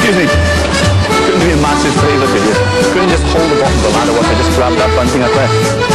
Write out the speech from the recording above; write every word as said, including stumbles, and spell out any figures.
Excuse me. Couldn't you be a massive favour, could you? Couldn't you just hold the bottom of the ladder whilst I just grab that bunting up there?